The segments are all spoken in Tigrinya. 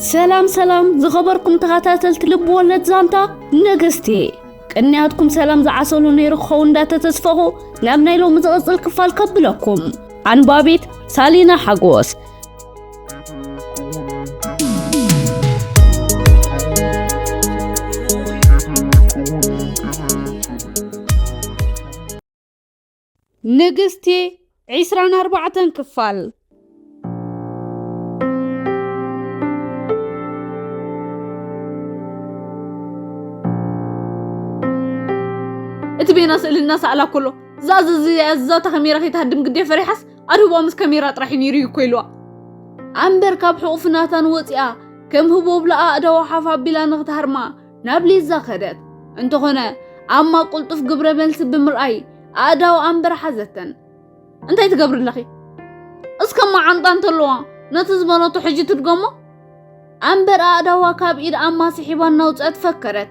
ሰላም ሰላም ዝኸበርኩም ተኸታተልቲ ልብ ወለድ ዛንታ ንግስቲ፣ ቅንያትኩም ሰላም ዝዓሰሉ ነይሩ ክኸውን እንዳተተስፈኹ ናብ ናይ ሎሚ ዝቕጽል ክፋል ከብለኩም። ኣንባቢት ሳሊና ሓጎስ። ንግስቲ ዒስራን ኣርባዕተን ክፋል። እቲ ቤና ስእሊ እናሰኣላ ከሎ፣ እዛ፣ እዛ፣ እዛ፣ እዛ ካሜራ ከይትሃድም ግዴ ፈሪሓስ፣ ኣድህቦኣ ምስ ካሜራ ጥራሕ እዩ ነይሩ እዩ እኮ ኢልዋ። ኣምበር ካብ ሕቑፊ ናታን ወፂኣ፣ ከም ህቦብላ ኣእዳዋ ሓፍ ኣቢላ ንኽትሃርማ ናብ ሊዛ ከደት። እንተኾነ፣ ኣማ ቅልጡፍ ግብረ መልሲ ብምርኣይ፣ ኣእዳዋ ኣምበር ሓዘተን። እንታይ ትገብሪ ኣለኺ? እስከ መዓንጣ እንተለዋ፣ ነቲ ዝበለቶ ሕጂ ትድገሞ? ኣምበር ኣእዳዋ ካብ ኢድ ኣማ ስሒባ እናውፅአት ፈከረት።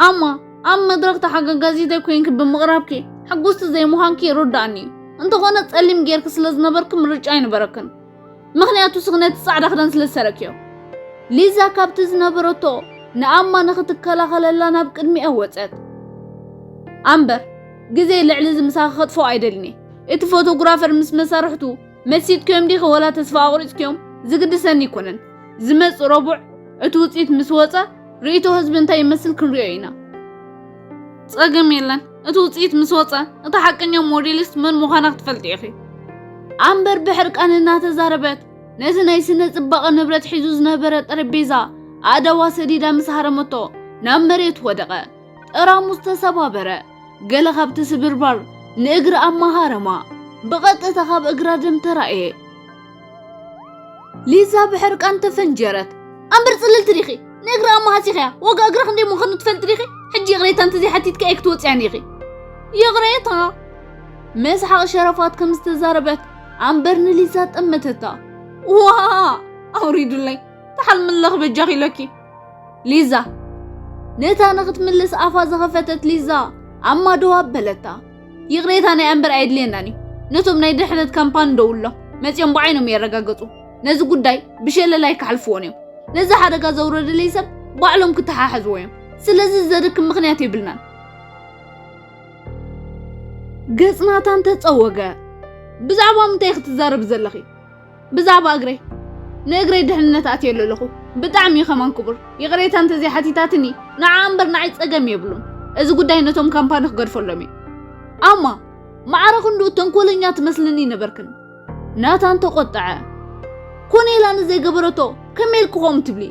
ኣማ፣ ኣብ መድረኽ ተሓጋጋዚተይ ኮይንኪ ብምቕራብኪ፣ ሕጉስቲ ዘይምዃንኪ ይርዳእኒ እዩ። እንተኾነ፣ ጸሊም ጌርኪ ስለ ዝነበርኪ ምርጫ ኣይነበረክን። ምኽንያቱ፣ ስኽነቲ ጻዕዳ ክዳን ስለ ዝሰረክዮ። ሊዛ ካብቲ ዝነበረቶ ንኣማ ንኽትከላኸለላ ናብ ቅድሚኣ ወጸት። ኣምበር፣ ግዜ ልዕሊ እዚ ምሳኺ ከጥፍኦ ኣይደልኒ። እቲ ፎቶግራፈር ምስ መሳርሕቱ መሲጥክዮም ዲኺ ወላ ተስፋ ኣቑሪጽክዮም? ዝግድሰኒ ኣይኮነን። ዝመጽእ ረቡዕ እቲ ውጽኢት ምስ ወጸ፣ ርእይቶ ህዝቢ እንታይ ይመስል ክንሪኦ ኢና። ጸገም የለን። እቲ ውጽኢት ምስ ወጸ፣ እታ ሓቀኛ ሞዴሊስት መን ምዃና ክትፈልጢ ኢኺ። ኣምበር ብሕርቃን እናተዛረበት፣ ነቲ ናይ ስነ ጽባቐ ንብረት ሒዙ ዝነበረ ጠረጴዛ ኣእዳዋ ሰዲዳ ምስ ሃረመቶ፣ ናብ መሬት ወደቐ። ጠራሙዝ ተሰባበረ። ገለ ካብቲ ስብርባር ንእግሪ ኣማ ሃረማ። ብቐጥታ ካብ እግራ ደም ተራእየ። ሊዛ ብሕርቃን ተፈንጀረት። ኣምበር ጽልልቲ ዲኺ? ንእግሪ ኣማ ሃሲኽያ? ዋጋ እግራ ክንደይ ምዃኑ ትፈልጢ ዲኺ? ሕጂ ይቕሬታ እንተዘይሓቲትክያ ኣይክትወጽያን ኢኺ። ይቕሬታ? መስሓቕ ሸረፋት ከም ዝተዛረበት ኣምበር ንሊዛ ጠመተታ። ዋ! ኣውሪዱለይ። ተሓልሚ ኣለኺ በጃኺ ኢለኪ። ሊዛ፣ ነታ ንኽትምልስ ኣፋ ዝኸፈተት ሊዛ፣ ኣማ ደው ኣበለታ። ይቕሬታ ናይ ኣምበር ኣየድልየናን እዩ። ነቶም ናይ ድሕነት ካምፓኒ ደውሎ፣ መጺኦም ብዓይኖም የረጋግጹ። ነዚ ጉዳይ ብሸለል ኣይከሓልፍዎን እዮም። ነዚ ሓደጋ ዘውረደለይ ሰብ ባዕሎም ክተሓሓዝዎ እዮም። ስለዚ ዘድክም ምኽንያት የብልናን። ገጽ ናታን ተጸወገ። ብዛዕባ ምንታይ ክትዛረቢ ዘለኺ? ብዛዕባ እግረይ። ንእግረይ ድሕንነት ኣትየሉ ኣለኹ። ብጣዕሚ እዩ ከማን ክቡር። ይቕሬታ እንተዘይሓቲታትኒ፣ ንዓ እምበር ንዓይ ጸገም የብሉን። እዚ ጉዳይ ነቶም ካምፓኒ ክገድፈሎም እዩ። ኣማ፣ ማዕረ ክንድኡ ተንኮለኛ ትመስልኒ ነበርክን። ናታን ተቖጠዐ። ኮኔላ ንዘይገበረቶ ከመይ ኢልኪ ከምኡ ትብሊ?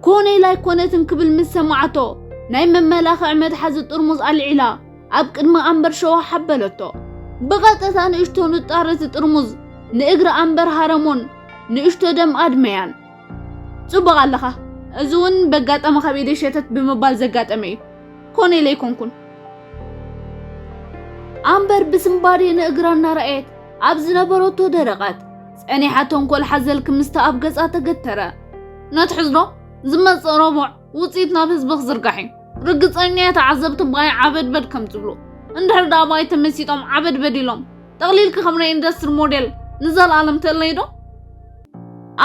ኮኔላ ኣይኮነትን ክብል ምስ ሰማዓቶ፣ ናይ መመላኽዒ መትሓዚ ጥርሙዝ ኣልዒላ ኣብ ቅድሚ ኣምበር ሸዋ ሓበለቶ። ብቐጥታ ንእሽቶ ንጣር እቲ ጥርሙዝ ንእግሪ ኣምበር ሃረሞን ንእሽቶ ደም ኣድመያን። ጽቡቕ ኣለኻ። እዚ እውን በጋጣሚ ካብ ኢደይ ሸተት ብምባል ዘጋጠመ እዩ። ኮኔላ ኣይኮንኩን። ኣምበር ብስንባዴ ንእግራ እናረኣየት ኣብ ዝነበረቶ ደረቐት። ጸኒሓ ተንኮል ሓዘል ክምስታ ኣብ ገጻ ተገተረ። ነትሕዝዶ ዝመጽእ ረቡዕ ውጽኢት ናብ ህዝቢ ክዝርጋሕ እዩ። ርግጸኛ እየ ተዓዘብቲ ብኣይ ዓበድበድ ከም ዝብሉ። እንድሕር ደኣ ብኣይ ተመሲጦም ዓበድበድ ኢሎም ጠቕሊልኪ ከም ናይ ኢንዱስትሪ ሞዴል ንዘለኣለም ትእለይ ዶ?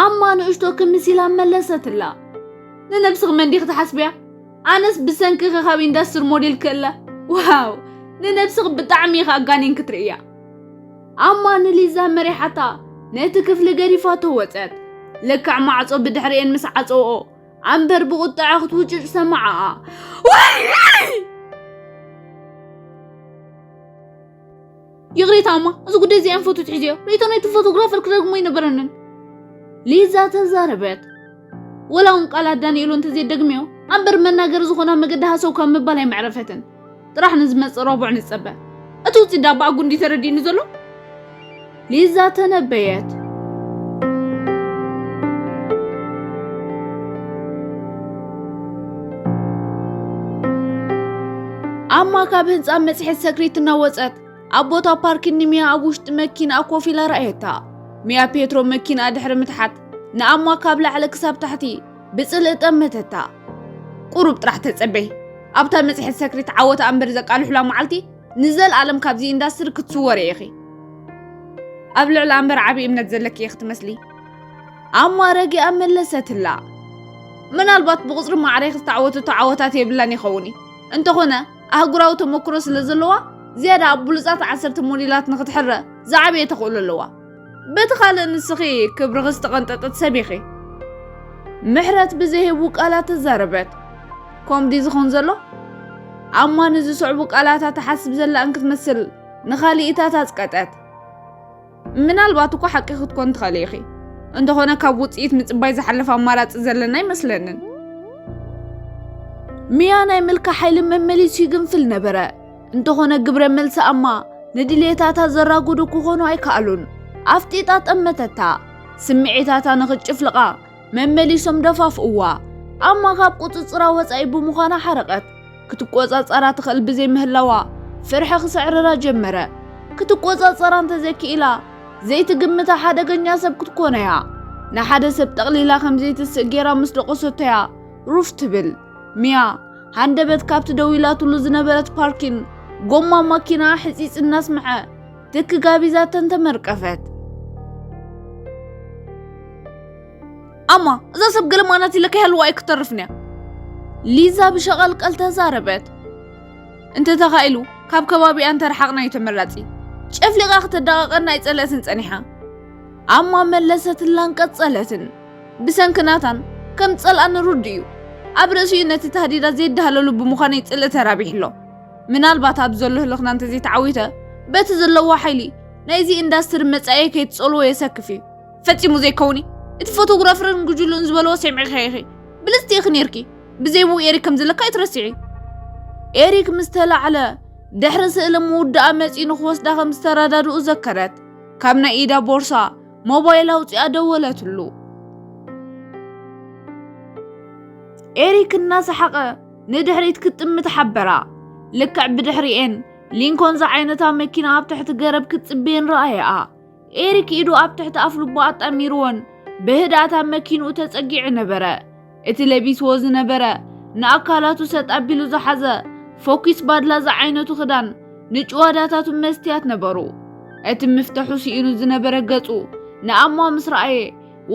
ኣማ ንእሽቶ ክምስ ኢላ መለሰትላ። ንነብስኺ መን ዲኺ ትሓስብያ? ኣነስ ብሰንክኺ ካብ ኢንዱስትሪ ሞዴል ክእለ። ዋው! ንነብስኺ ብጣዕሚ ኢኺ ኣጋኒንኪ ትርእያ። ኣማ ንሊዛ መሪሓታ ነቲ ክፍሊ ገዲፋቶ ወጸት። ልክዕ ማዕጾ ብድሕሪኤን ምስ ዓጸውኦ፣ ኣምበር ብቑጥዐ ክትውጭጭ ሰማዓኣ። ዋይ! ይቕሬታ ኣማ፣ እዚ ጉዳይ እዚ ኣንፈቱ ትሒዝዮ። ርእይቶ ናይቲ ፎቶግራፈር ክደግሞ ኣይነበረንን። ሊዛ ተዛረበት። ወላ እውን ቃላት ዳንኤሎ እንተዘይደግምዮ፣ ኣምበር መናገሪ ዝኾና መገዲ ሃሰው ካብ ምባል ኣይመዕረፈትን። ጥራሕ ንዝመጽእ ረቡዕ ንጸበ። እቲ ውጽኢት ዳኣ ብኣጉ እንዲ ተረዲእኒ ዘሎ? ሊዛ ተነበየት። ኣማ ካብ ህንጻ መጽሔት ሰክሪት እናወጸት፣ ኣብ ቦታ ፓርኪን ንሚያ ኣብ ውሽጢ መኪና ኮፍ ኢላ ረኣየታ። ሚያ ፔትሮ መኪና ድሕሪ ምትሓት፣ ንኣማ ካብ ላዕሊ ክሳብ ታሕቲ ብጽልኢ ጠመተታ። ቁሩብ ጥራሕ ተጸበይ። ኣብታ መጽሔት ሰክሪት ዓወት ኣምበር ዘቃልሑላ መዓልቲ ንዘለኣለም ካብዚ ኢንዳስትሪ ክትስወሪ ኢኺ። ኣብ ልዕሊ ኣምበር ዓቢ እምነት ዘለኪ ኢኺ ትመስሊ። ኣማ ረጊኣ መለሰትላ። ምናልባት ብቑጽሪ ማዕረ ዝተዓወተቶ ዓወታት የብላን ይኸውን እዩ። እንተኾነ ኣህጉራዊ ተመክሮ ስለ ዘለዋ ዝያዳ ኣብ ብሉጻት ዓሰርተ ሞዴላት ንኽትሕረ ዝዓበየ ተኽእሎ ኣለዋ። በቲ ካልእ ንስኺ ክብርኺ ዝተቐንጠጠት ሰብ ኢኺ። ምሕረት ብዘይህቡ ቃላት ተዛረበት። ከምዲ ዝኾን ዘሎ ኣማ ንዝስዕቡ ቃላታ ትሓስብ ዘላ እንክትመስል ንኻልኢታት ኣጽቀጠት። ምናልባት እኳ ሓቂ ክትኮን ትኽእሊ ኢኺ። እንተኾነ ካብ ውጽኢት ምጽባይ ዝሓለፈ ኣማራጺ ዘለና ኣይመስለንን። ሚያ ናይ ምልካ ሓይሊ መመሊሱ ይግንፍል ነበረ። እንተኾነ ግብረ መልሲ ኣማ ንድሌታታ ዘራጉዱ ክኾኑ ኣይከኣሉን። ኣፍጢጣ ጠመተታ። ስምዒታታ ንኽትጭፍልቓ መመሊሶም ደፋፍእዋ። ኣማ ካብ ቁጽጽራ ወጻኢ ብምዃና ሓረቐት። ክትቆጻጸራ ትኽእል ብዘይምህላዋ ፍርሒ ክስዕርራ ጀመረ። ክትቆጻጸራ እንተዘይክኢላ ዘይትግምታ ሓደገኛ ሰብ ክትኮን እያ። ንሓደ ሰብ ጠቕሊላ ከም ዘይትስእ ጌራ ምስ ደቆሰቶ እያ ሩፍ ትብል። ሚያ ሃንደበት ካብቲ ደው ኢላትሉ ዝነበረት ፓርኪን ጎማ ማኪና ሕጺጽ እናስምዐ ትክ ጋቢዛተን ተመርቀፈት። ኣማ፣ እዛ ሰብ ገለ ማናት ኢለካ ይሃልዋ ኣይክተርፍን እያ። ሊዛ ብሸቐልቀል ተዛረበት። እንተ ተኻኢሉ ካብ ከባቢኣ እንተረሓቕና እዩ ተመራጺ። ጨፍሊቓ ክተዳቐቐና ኣይጸለእትን ጸኒሓ። ኣማ መለሰትላን ቀጸለትን። ብሰንኪ ናታን ከም ጸልኣኒ ርዱእ እዩ። ኣብ ርእሲኡ ነቲ ታህዲዳት ዘይደሃለሉ ብምዃነይ ጽልኢ ተራቢሕሎ። ምናልባት ኣብ ዘሎ ህልኽና እንተዘይተዓዊተ በቲ ዘለዎ ሓይሊ ናይዚ ኢንዳስትሪ መጻኢ ከይትጸልዎ የሰክፍ እዩ። ፈጺሙ ዘይከውን እዩ። እቲ ፎቶግራፈርን ጉጅሉን ዝበልዎ ሰሚዕኺ ኢኺ። ብልጽቲ ኢኺ ኔርኪ። ብዘይ ብኡ ኤሪክ ከም ዘለካ ኣይትረስዒ። ኤሪክ ምስ ተላዕለ ድሕሪ ስእሊ ምውዳኣ መጺኡ ንኽወስዳ ከም ዝተረዳድኡ ዘከረት። ካብ ናይ ኢዳ ቦርሳ ሞባይል ኣውጺኣ ደወለትሉ። ኤሪክ እናሰሓቐ ንድሕሪት ክትጥምት ሓበራ። ልክዕ ብድሕሪኤን ሊንኮን ዝዓይነታ መኪና ኣብ ትሕቲ ገረብ ክትጽበየን ረኣየኣ። ኤሪክ ኢዱ ኣብ ትሕቲ ኣፍልቡ ኣጣሚርዎን ብህድኣት ኣብ መኪንኡ ተጸጊዑ ነበረ። እቲ ለቢስዎ ዝነበረ ንኣካላቱ ሰጥ ኣቢሉ ዝሓዘ ፎኪስ ባድላ ዝዓይነቱ ክዳን ንጭዋዳታቱ መስትያት ነበሩ። እቲ ምፍተሑ ስኢኑ ዝነበረ ገጹ ንኣማ ምስ ረኣየ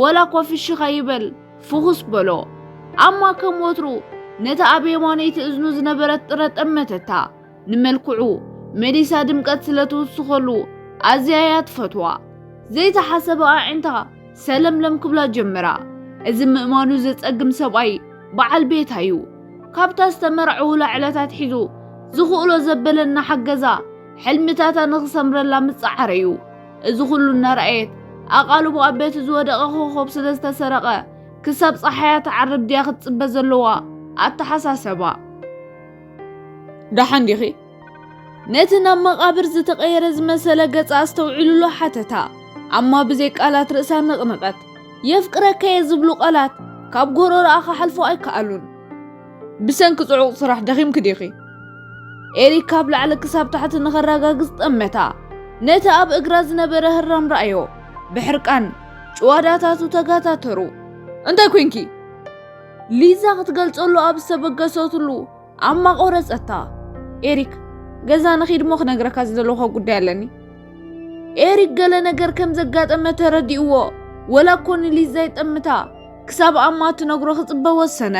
ወላ እኳ ፍሽኻ ይበል ፍኹስ በሎ። ኣማ ከም ወትሩ ነታ ኣብ የማነይቲ እዝኑ ዝነበረት ጥረ ጠመተታ። ንመልክዑ መሊሳ ድምቀት ስለ ትውስኸሉ ኣዝያ እያ ትፈትዋ። ዘይተሓሰበ ኣዒንታ ሰለምለም ክብላ ጀመራ። እዚ ምእማኑ ዘጸግም ሰብኣይ በዓል ቤታ እዩ። ካብታ ዝተመርዐውላ ዕለት ኣትሒዙ ዝኽእሎ ዘበለ እናሓገዛ ሕልምታታ ንኽሰምረላ ምጸዓረ እዩ። እዚ ኹሉ እናረኣየት ኣቓልቦኣ በቲ ዝወደቐ ኮኾብ ስለ ዝተሰረቐ ክሳብ ጸሓያ ትዓርብ ድያ ክትጽበ ዘለዋ ኣተሓሳሰባ። ደሓን ዲኺ? ነቲ ናብ መቓብር ዝተቐየረ ዝመሰለ ገጻ ኣስተውዒሉሉ ሓተታ። ኣማ ብዘይ ቃላት ርእሳ ነቕነቐት። የፍቅረካ'የ ዝብሉ ቃላት ካብ ጎረሮኣ ክሓልፉ ኣይከኣሉን። ብሰንኪ ጽዑቕ ስራሕ ደኺምኪ ዲኺ? ኤሪክ ካብ ላዕሊ ክሳብ ታሕቲ ንኸረጋግጽ ጠመታ። ነቲ ኣብ እግራ ዝነበረ ህራም ረኣዮ። ብሕርቃን ጭዋዳታቱ ተጋታተሩ። እንታይ ኮንኪ? ሊዛ ክትገልጸሉ ኣብ ዝተበገሰትሉ ኣማ ቆረጸታ። ኤሪክ፣ ገዛ ንኺድ እሞ ክነግረካ ዝደለኹ ጉዳይ ኣለኒ። ኤሪክ ገለ ነገር ከም ዘጋጠመ ተረዲእዎ፣ ወላ እኮ ንሊዛ ይጠምታ፣ ክሳብ ኣማ ትነግሮ ክጽበ ወሰነ።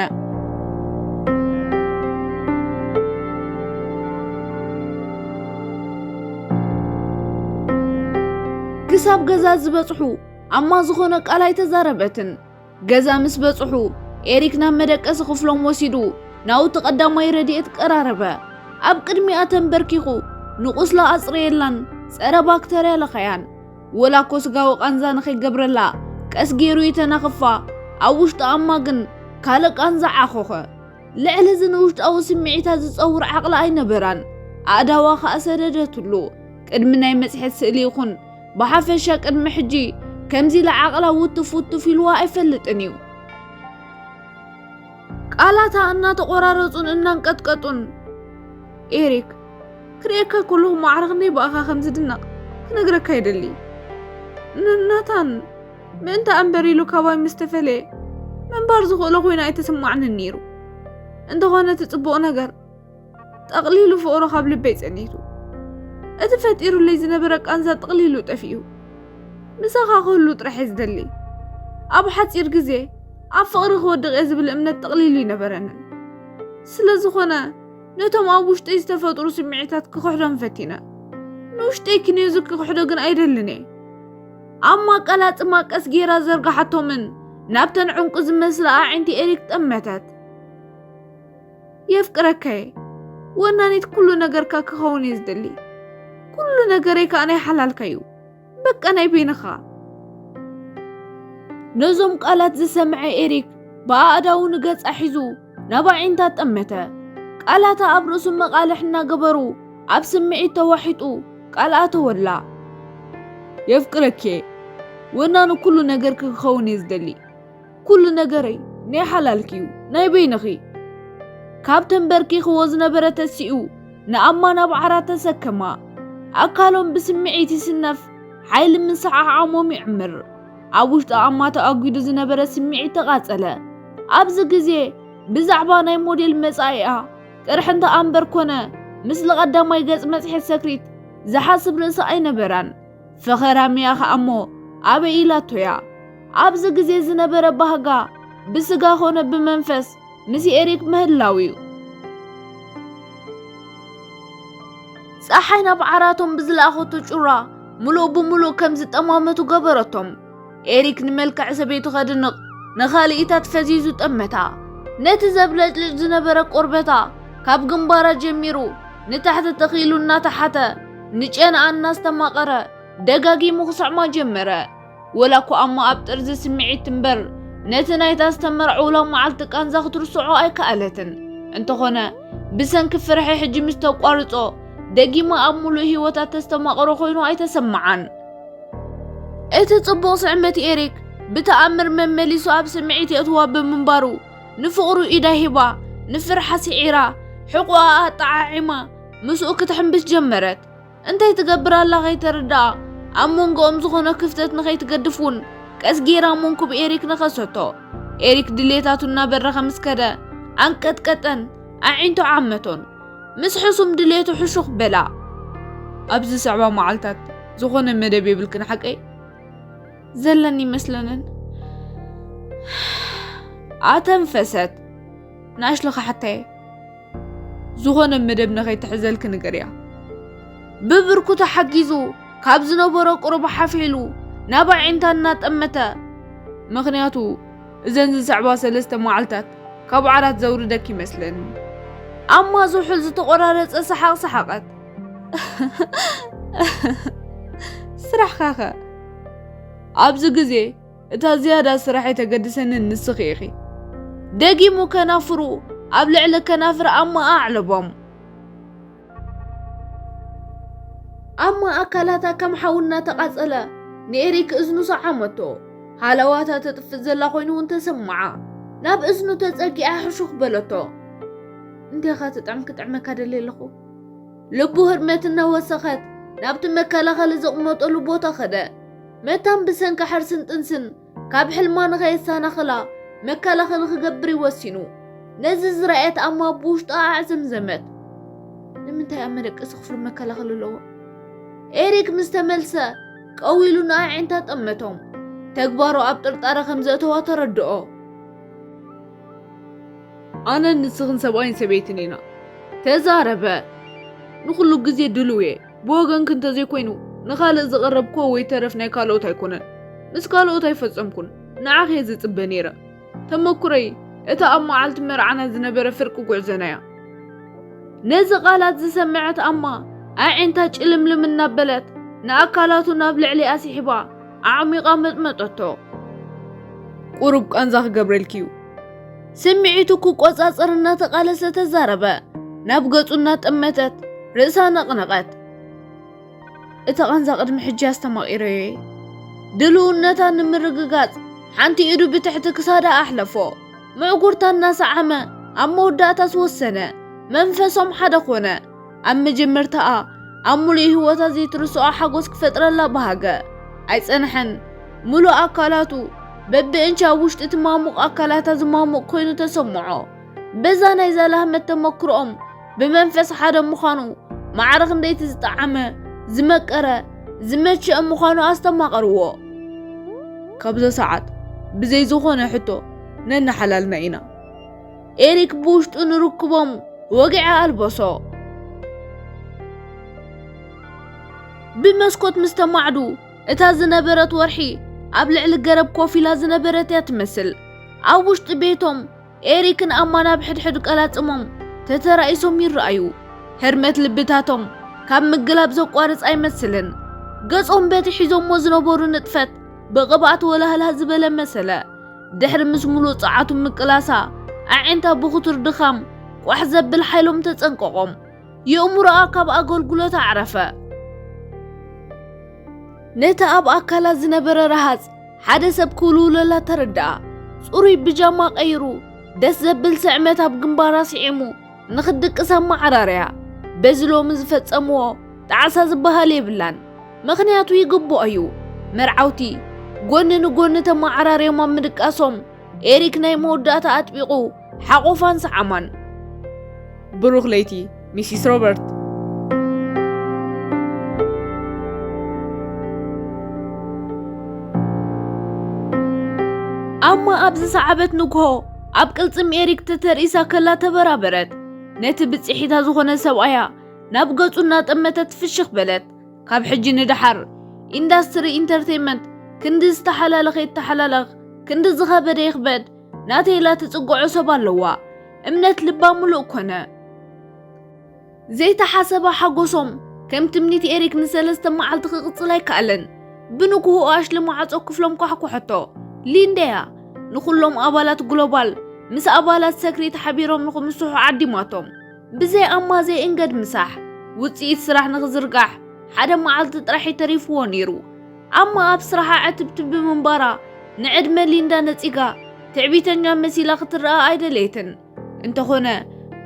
ክሳብ ገዛ ዝበጽሑ ኣማ ዝኾነ ቃል ኣይተዛረበትን። ገዛ ምስ በጽሑ፣ ኤሪክ ናብ መደቀሲ ክፍሎም ወሲዱ ናውቲ ቀዳማይ ረድኤት ቀራረበ። ኣብ ቅድሚኣ ተንበርኪኹ ንቁስላ ኣጽረየላን ጸረ ባክተርያ ለኸያን። ወላ እኮ ስጋዊ ቃንዛ ንኸይገብረላ ቀስ ገይሩ ይተናኽፋ፣ ኣብ ውሽጢ ኣማ ግን ካልእ ቃንዛ ዓኾኸ። ልዕሊ እዚ ንውሽጣዊ ስምዒታ ዝጸውር ዓቕሊ ኣይነበራን። ኣእዳዋ ከኣ ሰደደትሉ። ቅድሚ ናይ መጽሔት ስእሊ ይኹን ብሓፈሻ ቅድሚ ሕጂ ከምዚ ኢላ ዓቕላ ውትፍ ውትፍ ኢልዋ ኣይፈልጥን እዩ። ቃላታ እናተቖራረጹን እናንቀጥቀጡን፣ ኤሪክ፣ ክርእየካ ከለኹ ማዕረ ክንደይ ብኣኻ ከም ዝድነቕ ክነግረካ ይደሊ። ን-፣ ናታን ምእንታ እምበር ኢሉ ካባይ ምስ ተፈለየ ምንባር ዝኽእሎ ኮይኑ ኣይተሰማዕንን ነይሩ። እንተኾነ እቲ ጽቡቕ ነገር፣ ጠቕሊሉ ፍቕሩ ካብ ልበይ ጸኒቱ። እቲ ፈጢሩለይ ዝነበረ ቃንዛ ጠቕሊሉ ጠፊኡ። ምሳኻ ክህሉ ጥራሕ እየ ዝደሊ። ኣብ ሓጺር ግዜ ኣብ ፍቕሪ ክወድቕ እየ ዝብል እምነት ጥቕሊሉ ኣይነበረንን። ስለ ዝኾነ ነቶም ኣብ ውሽጠይ ዝተፈጥሩ ስምዒታት ክኽሕዶም ፈቲነ። ንውሽጠይ ክነዙ ክኽሕዶ ግን ኣይደልን እየ። ኣማ ቀላጽማ ቀስ ጌራ ዘርጋሓቶምን ናብተን ዕንቁ ዝመስላ ኣዒንቲ ኤሪክ ጠመተት። የፍቅረካየ ወናኒት ኩሉ ነገርካ ክኸውን እየ ዝደሊ። ኩሉ ነገረይ ከኣ ናይ ሓላልካ እዩ። በቃ ናይ በይንኻ። ነዞም ቃላት ዝሰምዐ ኤሪክ ብኣእዳዉ ንገጻ ሒዙ ናብ ኣዒንታ ጠመተ። ቃላታ ኣብ ርእሱ መቓልሕ እናገበሩ ኣብ ስምዒት ተዋሒጡ ቃል ኣተወላ። የፍቅረኪ ወናኒ ኩሉ ነገርኪ ክኸውን እየ ዝደሊ። ኩሉ ነገረይ ናይ ሓላልኪ እዩ፣ ናይ በይንኺ። ካብ ተንበርኪኽዎ ዝነበረ ተሲኡ ንኣማ ናብ ዓራት ተሰከማ። ኣካሎም ብስምዒት ይስነፍ፣ ሓይሊ ምስሓሓሞም ይዕምር። ኣብ ውሽጢ ኣማ ተኣጒዱ ዝነበረ ስምዒት ተቓጸለ። ኣብዚ ግዜ ብዛዕባ ናይ ሞዴል መጻኢኣ ጥርሕንታ ኣምበር ኮነ፣ ምስሊ ቀዳማይ ገጽ መጽሔት ሰክሪት ዝሓስብ ርእሲ ኣይነበራን። ፈኸራ ሚያ ኸኣ እሞ ኣበይ ኢላቶያ? ኣብዚ ግዜ ዝነበረ ባህጋ ብስጋ ኾነ ብመንፈስ ምስ ኤሪክ ምህላው እዩ። ጸሓይ ናብ ዓራቶም ብዝለኣኸቶ ጩራ ምሉእ ብምሉእ ከም ዝጠማመቱ ገበረቶም። ኤሪክ ንመልክዕ ሰበይቱ ኸድንቕ ንኻልኢታት ፈዚዙ ጠመታ። ነቲ ዘብለጭልጭ ዝነበረ ቆርበታ ካብ ግንባራ ጀሚሩ ንታሕቲ ተኺሉ እናተሓተ ንጨንኣ እናስተማቐረ ደጋጊሙ ክስዕማ ጀመረ። ወላ እኳ ኣማ ኣብ ጥርዚ ስምዒት እምበር ነቲ ናይታ ዝተመርዐውላ መዓልቲ ቃንዛ ክትርስዖ ኣይከኣለትን። እንተኾነ ብሰንኪ ፍርሒ ሕጂ ምስ ተቋርጾ ደጊማ ኣብ ሙሉእ ህይወታ ተስተማቕሮ ኮይኑ ኣይተሰምዓን። እቲ ጽቡቕ ስዕመት ኤሪክ ብተኣምር መመሊሱ ኣብ ስምዒት የእትዋ ብምንባሩ ንፍቕሩ ኢዳ ሂባ ንፍርሓ ስዒራ ሕቑኣ ኣጠዓዒማ ምስኡ ክትሕምብስ ጀመረት። እንታይ ትገብር ኣላ ከይተረድኣ ኣብ መንጎኦም ዝኾነ ክፍተት ንኸይትገድፍ እውን ቀስ ጌራ መንኩብ ኤሪክ ነኸሰቶ። ኤሪክ ድሌታቱ እናበረኸ ምስ ከደ ኣንቀጥቀጠን ኣዒንቱ ዓመቶን። ምስ ሕሱም ድሌቱ ሕሹኽ በላ። ኣብዚ ዝስዕባ መዓልታት ዝኾነ መደብ የብልክን ሓቀይ? ዘለኒ ይመስለንን። ኣተንፈሰት። ንኣሽሊ ክሓታየ ዝኾነ መደብ ንኸይትሕዘልኪ ንገርያ። ብብርኩ ተሓጊዙ ካብ ዝነበሮ ቁሩብ ሓፍ ኢሉ ናብ ኣዒንታ እናጠመተ። ምኽንያቱ እዘን ዝስዕባ ሰለስተ መዓልታት ካብ ዓራት ዘውርደኪ ይመስለኒ። ኣማ ዝሑል ዝተቖራረጸ ሰሓቕ ሰሓቐት። ስራሕኻኸ? ኣብዚ ግዜ እታ ዝያዳ ስራሕ የተገድሰኒ ንስኺ ኢኺ። ደጊሙ ከናፍሩ ኣብ ልዕሊ ከናፍር ኣማ ኣዕለቦም። ኣማ ኣካላታ ከም ሓዊ እናተቓጸለ ንኤሪክ እዝኑ ሰዓመቶ። ሃለዋታ ተጥፍእ ዘላ ኮይኑ እውን ተሰምዓ። ናብ እዝኑ ተጸጊዓ ሕሹኽ በለቶ። እንዲኻ ትጥዕም ክጥዕመካ ደልየ ኣለኹ። ልቡ ህርመት እናወሰኸት ናብቲ መከላኸሊ ዘቕመጠሉ ቦታ ኸደ። መታን ብሰንኪ ሕርስን ጥንስን ካብ ሕልማ ንኸየሰናኽላ መከላኸሊ ክገብር እዩ ወሲኑ። ነዚ ዝረኣየት ኣማ ብውሽጣ ኣዕዘምዘመት። ንምንታይ ኣብ መደቀሲ ክፍሉ መከላኸሊ ኣለዎ? ኤሪክ ምስ ተመልሰ ቀዊሉ ንኣዒንታ ጠመቶም። ተግባሩ ኣብ ጥርጣረ ከም ዘእተዋ ተረድኦ። ኣነን ንስኽን ሰብኣይን ሰበይትን ኢና። ተዛረበ። ንኹሉ ግዜ ድሉው እየ። ብወገንኪ እንተዘይኮይኑ ንኻልእ ዝቐረብክዎ ወይ ተረፍ ናይ ካልኦት ኣይኮነን። ምስ ካልኦት ኣይፈጸምኩን። ንዓኺ እየ ዝጽበ ነይረ። ተመኩረይ እታ ኣብ መዓልቲ መርዓና ዝነበረ ፍርቂ ጉዕዞና እያ። ነዚ ቃላት ዝሰመዐት ኣማ ኣዒንታ ጭልምልም እናበለት ንኣካላቱ ናብ ልዕሊኣ ስሒባ ኣዕሚቓ መጥመጠቶ። ቁሩብ ቃንዛ ክገብረልኪ እዩ። ስምዒቱ ክቆጻጸር እናተቓለሰ ተዛረበ። ናብ ገጹ እናጠመተት ርእሳ ነቕነቐት። እቲ ቃንዛ ቅድሚ ሕጂ ኣስተማቒረዮ እየ። ድልውነታ ንምርግጋጽ ሓንቲ ኢዱ ብትሕቲ ክሳዳ ኣሕለፎ። ምዕጉርታ እናሰዓመ ኣብ መወዳእታስ ወሰነ። መንፈሶም ሓደ ኮነ። ኣብ መጀመርታኣ ኣብ ሙሉእ ህይወታ ዘይትርስዖ ሓጎስ ክፈጥረላ በሃገ። ኣይጸንሐን። ሙሉእ ኣካላቱ በብእንቻ ኣብ ውሽጢ እቲ ማሙቕ ኣካላታ ዝማሙቕ ኮይኑ ተሰምዖ። በዛ ናይዛ ላህመት ተመክሮኦም ብመንፈስ ሓደ ምዃኑ ማዕረ ክንደይቲ ዝጠዓመ፣ ዝመቀረ፣ ዝመቸአ ምዃኑ ኣስተማቐርዎ። ካብዛ ሰዓት ብዘይ ዝኾነ ሕቶ ነናሓላልና ኢና። ኤሪክ ብውሽጡ ንርክቦም ወግዐ ኣልበሶ። ብመስኮት ምስ ተማዕዱ፣ እታ ዝነበረት ወርሒ ኣብ ልዕሊ ገረብ ኮፍ ኢላ ዝነበረት እያ ትመስል። ኣብ ውሽጢ ቤቶም ኤሪክን ኣማን ኣብ ሕድሕድ ቀላጽሞም ተተራኢሶም ይረኣዩ። ህርመት ልብታቶም ካብ ምግላብ ዘቋርጽ ኣይመስልን። ገጾም በቲ ሒዞሞ ዝነበሩ ንጥፈት ብቕብኣት ወላህላህ ዝበለ መሰለ። ድሕሪ ምስ ሙሉእ ጸዓቱ ምቅላሳ፣ ኣዒንታ ብኽቱር ድኻም ቋሕ ዘብል ሓይሎም ተጸንቀቖም። የእምሮኣ ካብ ኣገልግሎት ኣዕረፈ። ነቲ ኣብ ኣካላ ዝነበረ ረሃጽ ሓደ ሰብ ክውልውለላ ተረድኣ። ጽሩይ ብጃማ ቀይሩ፣ ደስ ዘብል ስዕመት ኣብ ግንባራ ስዒሙ፣ ንኽትድቅስ ኣመዓራርያ። በዚ ሎሚ ዝፈጸምዎ ጣዕሳ ዝበሃል የብላን። ምኽንያቱ ይግብኦ እዩ። መርዓውቲ ጎኒ ንጎኒ ተመዓራርዮም ኣብ ምድቃሶም፣ ኤሪክ ናይ መወዳእታ ኣጥቢቑ ሓቖፋን ሰዓማን። ብሩኽ ለይቲ፣ ሚሲስ ሮበርት። ኣማ ኣብ ዝሰዓበት ንግሆ፣ ኣብ ቅልጽም ኤሪክ ተተርኢሳ ከላ ተበራበረት። ነቲ ብጽሒታ ዝኾነ ሰብኣያ ናብ ገጹ እናጠመተት ፍሽኽ በለት። ካብ ሕጂ ንደሓር ኢንዳስትሪ ኢንተርቴይንመንት ክንዲ ዝተሓላለኸ ይተሓላለኽ፣ ክንዲ ዝኸበደ ይኽበድ፣ ናተይ ኢላ ትጽግዖ ሰብ ኣለዋ። እምነት ልባ ምሉእ ኮነ። ዘይተሓሰበ ሓጎሶም ከም ትምኒት ኤሪክ ንሰለስተ መዓልቲ ክቕጽል ኣይከኣለን። ብንግሆ ኣሽሊ ማዕጾ ክፍሎም ኳሕኩሐቶ። ሊንዳያ ንኹሎም ኣባላት ግሎባል ምስ ኣባላት ሰክሪት ሓቢሮም ንኽምስሑ ዓዲማቶም። ብዘይ ኣማ ዘይእንገድ ምሳሕ፣ ውጽኢት ስራሕ ንኽዝርጋሕ ሓደ መዓልቲ ጥራሕ እዩ ተሪፍዎ ነይሩ። ኣማ ኣብ ስራሓ ዕትብትብ ብምንባራ፣ ንዕድመ ሊንዳ ነጺጋ፣ ትዕቢተኛ መሲላ ክትረኣ ኣይደለየትን። እንተኾነ፣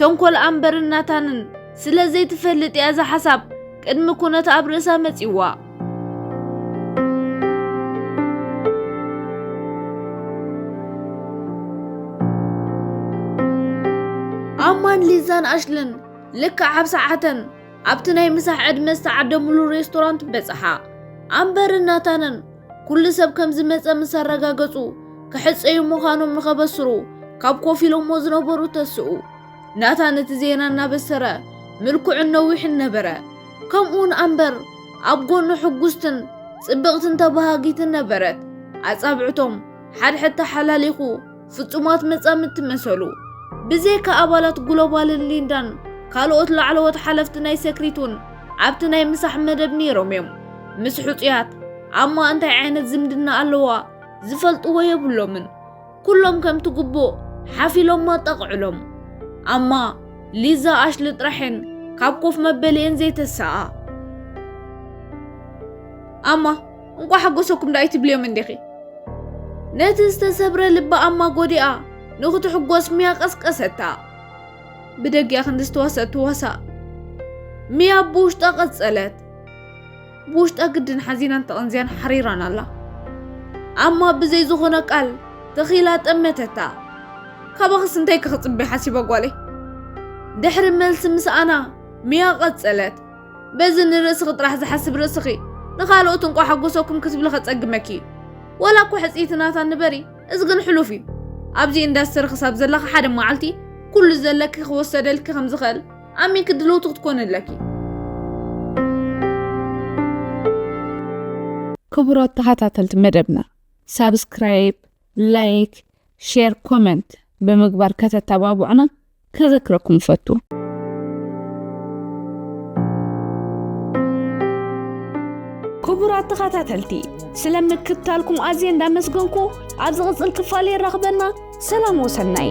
ተንኮል ኣምበርን ናታንን ስለ ዘይትፈልጥ እያ፣ እዛ ሓሳብ ቅድሚ ኩነት ኣብ ርእሳ መጺዋ። ኣማን ሊዛን ኣሽልን ልክዕ ኣብ ሰዓተን ኣብቲ ናይ ምሳሕ ዕድመ ዝተዓደምሉ ሬስቶራንት በጽሓ። ኣምበርን ናታንን ኩሉ ሰብ ከም ዝመጸ ምስ ኣረጋገጹ፣ ክሕጸዩ ምዃኖም ንኸበስሩ ካብ ኮፍ ኢሎሞ ዝነበሩ ተስኡ። ናታን እቲ ዜና እናበሰረ ምልኩዕን ነዊሕን ነበረ። ከምኡውን ኣምበር ኣብ ጎኑ ሕጉስትን ጽብቕትን ተበሃጊትን ነበረት። ኣጻብዕቶም ሓድሕድ ተሓላሊኹ ፍጹማት መጻምድቲ መሰሉ። ብዘይካ ኣባላት ግሎባልን ሊንዳን፣ ካልኦት ላዕለዎት ሓለፍቲ ናይ ሰክሪት እውን ኣብቲ ናይ ምሳሕ መደብ ነይሮም እዮም። ምስ ሕጹያት ኣማ እንታይ ዓይነት ዝምድና ኣለዋ ዝፈልጥዎ የብሎምን። ኩሎም ከምቲ ግቡእ ሓፍ ኢሎም ኣጣቕዕሎም። ኣማ፣ ሊዛ፣ ኣሽሊ ጥራሕን ካብ ኮፍ መበሊኤን ዘይተሳኣ። ኣማ፣ እንቋዕ ሓጎሰኩም ደኣ ኣይትብልዮም እንዲኺ። ነቲ ዝተሰብረ ልቢ ኣማ ጎዲኣ ንኽትሕጎስ ሚያ ቀስቀሰታ። ብደጊኣ ክንዲ ዝተዋሰኣት ትዋሳእ። ሚያ ብውሽጣ ቀጸለት። ብውሽጣ ግድን ሓዚናን ተቐንዝያን ሓሪራን ኣላ። ኣማ ብዘይ ዝኾነ ቃል ተኺላ ጠመተታ። ካባኽስ እንታይ ክጽበ ሓሲባ ጓለይ? ድሕሪ መልሲ ምስኣና ሚያ ቀጸለት። በዚ ንርእስኺ ጥራሕ ዝሓስብ ርእስኺ ንኻልኦት እንቋዕ ሓጎሰኩም ክትብሊ ከጸግመኪ እዩ። ዋላ እኮ ሕጽይቲ ናታ ንበሪ፣ እዚ ግን ሕሉፍ እዩ። ኣብዚ ኢንዳስትሪ ክሳብ ዘለኺ ሓደ መዓልቲ ኩሉ ዘለኪ ክወሰደልኪ ከም ዝኽእል ኣሚንኪ ድልውቲ ክትኮኒ ኣለኪ። ክቡራት ተኸታተልቲ መደብና፣ ሳብስክራይብ፣ ላይክ፣ ሼር፣ ኮመንት ብምግባር ከተተባብዑና ከዘክረኩም እፈቱ። ክቡራት ተኸታተልቲ፣ ስለ ምክትታልኩም ኣዝየ እንዳመስገንኩ፣ ኣብ ዝቕጽል ክፋል የራኽበና። ሰላም ወሰናይ።